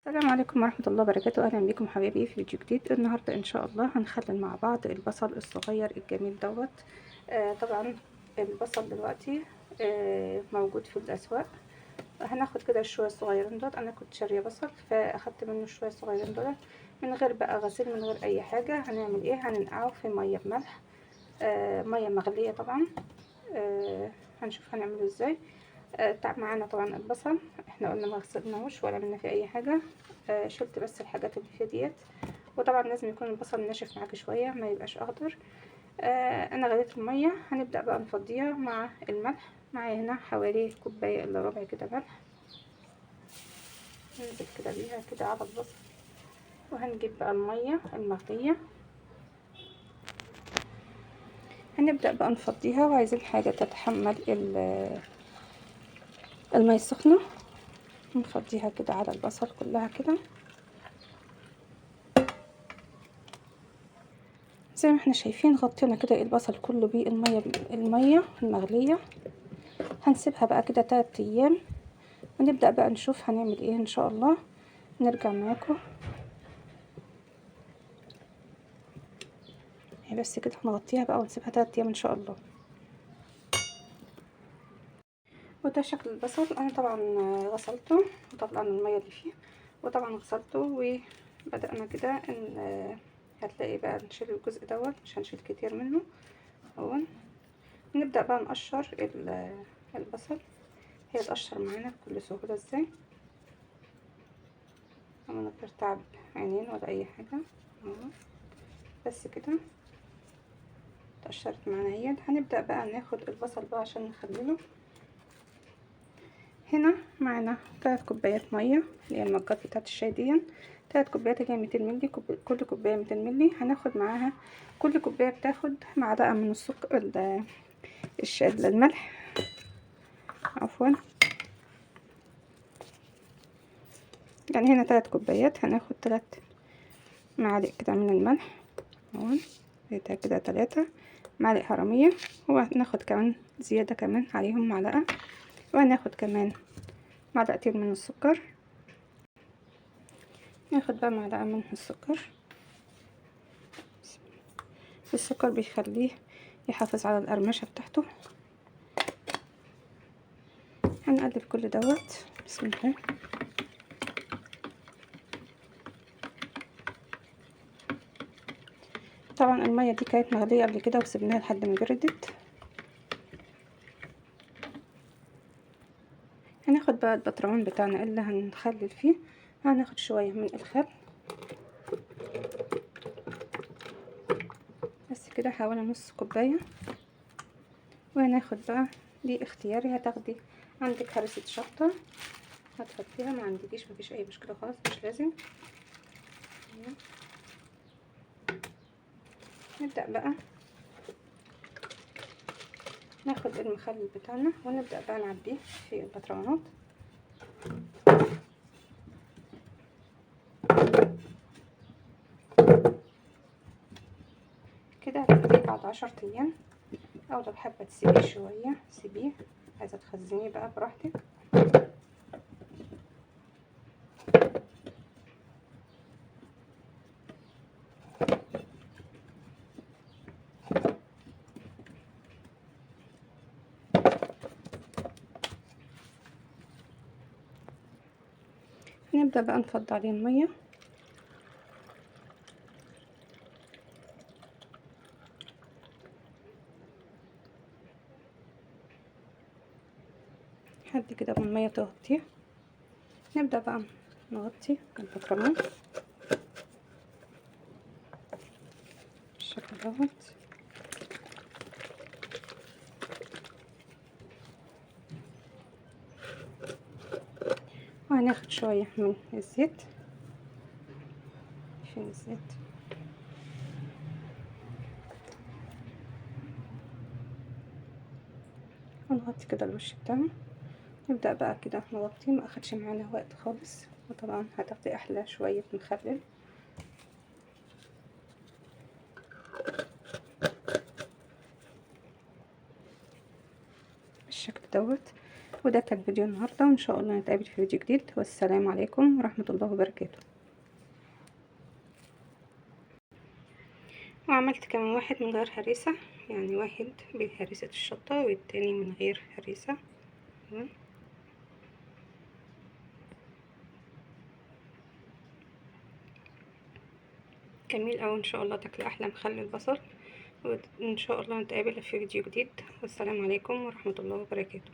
السلام عليكم ورحمة الله وبركاته. أهلا بكم حبايبي في فيديو جديد. النهاردة إن شاء الله هنخلل مع بعض البصل الصغير الجميل دوت. طبعا البصل دلوقتي موجود في الأسواق. هناخد كده الشوية الصغيرين دوت. أنا كنت شارية بصل فأخدت منه شوية صغيرين دولت من غير بقى غسيل من غير أي حاجة. هنعمل إيه؟ هننقعه في مية بملح، مية مغلية طبعا. هنشوف هنعمله إزاي. معانا طبعا البصل، احنا قلنا ما غسلناهوش ولا عملنا فيه اي حاجة، شلت بس الحاجات اللي فيه ديت. وطبعا لازم يكون البصل ناشف معاك شوية، ما يبقاش اخضر. انا غليت المية، هنبدا بقى نفضيها مع الملح. معايا هنا حوالي كوباية الا ربع كده ملح، ننزل كده بيها كده على البصل. وهنجيب بقى المية المغليه، هنبدا بقى نفضيها. وعايزين حاجة تتحمل المية السخنة، نفضيها كده على البصل كلها كده زي ما احنا شايفين. غطينا كده البصل كله بالمية المية المغلية. هنسيبها بقى كده 3 ايام ونبدأ بقى نشوف هنعمل ايه ان شاء الله. نرجع معاكم هي بس كده، هنغطيها بقى ونسيبها 3 ايام ان شاء الله. وده شكل البصل. انا طبعا غسلته وطلعنا المية اللي فيه، وطبعا غسلته وبدأنا كده ان هتلاقي بقى نشيل الجزء دوت، مش هنشيل كتير منه اهو. نبدأ بقى نقشر البصل. هي اتقشر معانا بكل سهولة ازاي، من غير تعب عينين ولا اي حاجة اهو. بس كده اتقشرت معانا اهي. هنبدأ بقى ناخد البصل بقى عشان نخلله. هنا معانا 3 كوبايات مية اللي هي المجات بتاعت الشاي دي، 3 كوبايات اللي هي 200 مللي، كل كوباية 200 مللي. هناخد معاها كل كوباية بتاخد معلقه من السكر الملح عفوا. يعني هنا 3 كوبايات هناخد 3 معالق كده من الملح اهو، كده 3 معالق هرميه، وهناخد كمان زيادة كمان عليهم معلقه، وهناخد كمان معلقتين من السكر. ناخد بقى معلقة من السكر. السكر بيخليه يحافظ على القرمشة بتاعته. هنقلب كل دوت بسم الله. طبعا المية دي كانت مغلية قبل كده وسبناها لحد ما بردت. هناخد بقى البطرمان بتاعنا اللي هنخلل فيه. هناخد شوية من الخل بس كده، حوالي نص كوباية. وهناخد بقى دي اختياري، هتاخدي عندك هرسة شطة هتحطيها، ما عندكيش مفيش اي مشكلة خالص، مش لازم. نبدأ بقى ناخد المخلل بتاعنا ونبدأ بقى نعبيه في البطرمانات. كده هتاخديه بعد 10 ايام، او لو حابة تسيبيه شوية سيبيه، عايزة تخزنيه بقى براحتك. نبدأ بقى نفضي عليه المية. لحد كده ما المية تغطيه. نبدأ بقى نغطي البطرمان بالشكل دوت. وهناخد شوية من الزيت. فين الزيت؟ ونغطي كده الوش بتاعنا. نبدأ بقى كده نغطيه، ما اخدش معانا وقت خالص، وطبعا هتاخدي احلى شوية مخلل. بالشكل دوت. وده كان فيديو النهاردة، وان شاء الله نتقابل في فيديو جديد، والسلام عليكم ورحمة الله وبركاته. وعملت كمان واحد من غير هريسة، يعني واحد بهريسة الشطة والتاني من غير هريسة. تمام. جميل اوي، ان شاء الله تاكلوا احلى مخلل البصل، وان شاء الله نتقابل في فيديو جديد، والسلام عليكم ورحمة الله وبركاته.